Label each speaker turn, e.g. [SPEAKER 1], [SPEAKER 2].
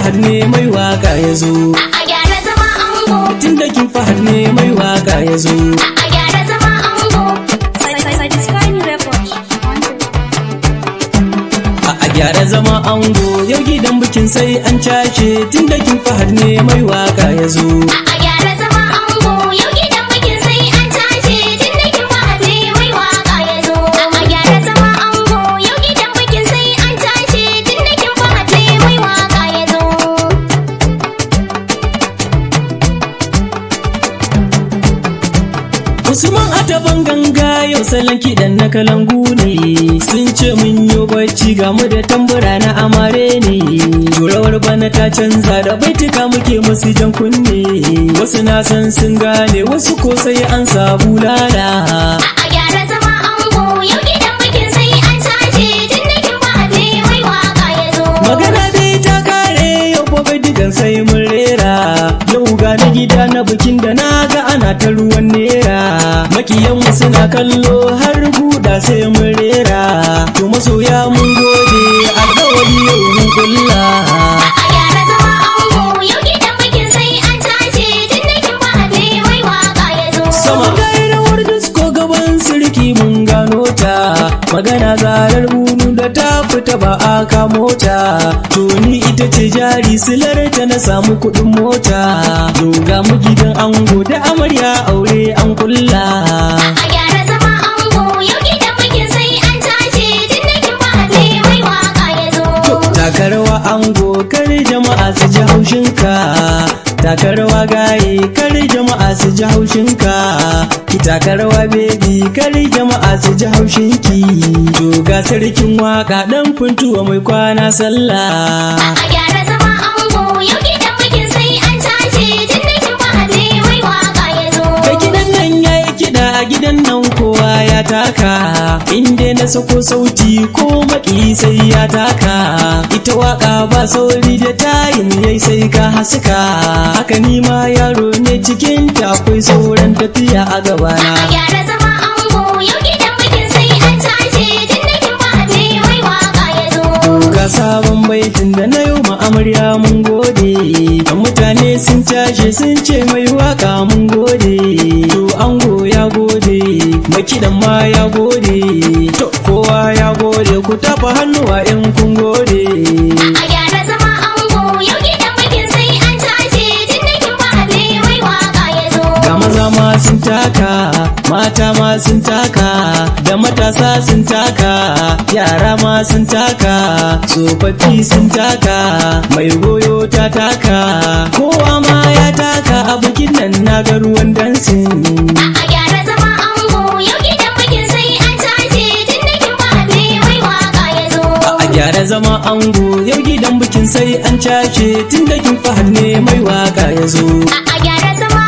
[SPEAKER 1] Fahad ne mai waka ya zo.
[SPEAKER 2] A gyara zama ango.
[SPEAKER 1] Tunda King Fahad ne mai waka ya zo.
[SPEAKER 2] A gyara zama ango.
[SPEAKER 3] Satisfying Record.
[SPEAKER 1] A gyara zama ango, yau gidan bikin sai an cashe, tunda King Fahad ne mai waka ya zo.
[SPEAKER 2] A gyara zama ango, yau gidan bikin sai an tashi, tun da King Fahad ne mai waka ya zo. A gyara zama ango, yau gidan bikin sai an tashi, tun da King Fahad ne mai waka ya zo.
[SPEAKER 1] Usman Ataban ganga, yau salon kiɗan na kalangu ne. Sun ce mun yi bacci, ga mu da tambura na amare ne. Jurawar bana ta canza, da baituka muke musu jan kunne. Wasu na san sun gane, wasu ko sai an sabu lala.
[SPEAKER 2] A gyara zama ango, yau gidan bikin sai an tashi, tun da King Fahad ne mai waka ya zo.
[SPEAKER 1] Magana dai ta kare, yau gobe digan sai mun rera. Yau ga na gida na bikin da na ga ana ta ruwan nera. Makiyanmu suna kallo har guda, sai mun rera. To masoya, mun gode, alkawari yau mun kulla.
[SPEAKER 2] A gyara zama ango, yau gidan bikin sai an tashi, tun da King Fahad ne mai waka ya zo.
[SPEAKER 1] Sama rawar disco gaban sirki mun gano ta. Magana zarar bunu da ta fita ba a kamo ta. To ni ita ce jari, silar ta na samu kuɗin mota. To ga mu gidan ango da amarya, aure an kulla.
[SPEAKER 2] A gyara zama ango, yau gidan bikin sai an tashi, tun da King Fahad ne mai waka ya zo.
[SPEAKER 1] Taka rawa ango, kar jama'a su ji haushinka. Taka rawa gaye, kar jama'a su ji haushinka. Ki taka rawa baby, kar jama'a su ji haushinki. To ga sarkin waka dan funtuwa mai kwana sallah.
[SPEAKER 2] A gyara zama ango, yau gidan bikin sai an tashi, tun da King Fahad ne mai waka ya zo.
[SPEAKER 1] Da gidan nan ya yi kiɗa, a gidan nan kowa ya taka. Inda na sako sauti, ko maki sai ya taka. Ita waka ba sauri, da tayin yayi sai ka haska. Haka ni ma yaro ne, cikin ta akwai sauran tafiya a gabana.
[SPEAKER 2] A gyara zama ango, yau gidan bikin sai an tashi, tun da King Fahad ne mai waka ya zo.
[SPEAKER 1] Ga sabon baitin da na yau ma amarya, mun gode. Mutane sun cashe, sun ce mai waka mun gode. To ango ya gode, makidan ma ya gode. To kowa ya gode, ku tafa hannuwa in kun gode.
[SPEAKER 2] A gyara zama ango, yau gidan bikin sai an tashi, tun da King Fahad ne mai waka ya zo.
[SPEAKER 1] Ga maza ma sun taka, mata ma sun taka, da matasa sun taka, yara ma sun taka, tsofaffi sun taka, mai goyo ta taka, kowa ma ya taka a bikin nan, na ga ruwan dancing.
[SPEAKER 2] A gyara zama ango, yau gidan bikin sai an tashi, tun da King Fahad ne mai waka ya zo.
[SPEAKER 1] A gyara zama ango, yau gidan bikin sai an cashe, tun da King Fahad ne mai waka ya zo.
[SPEAKER 2] A gyara zama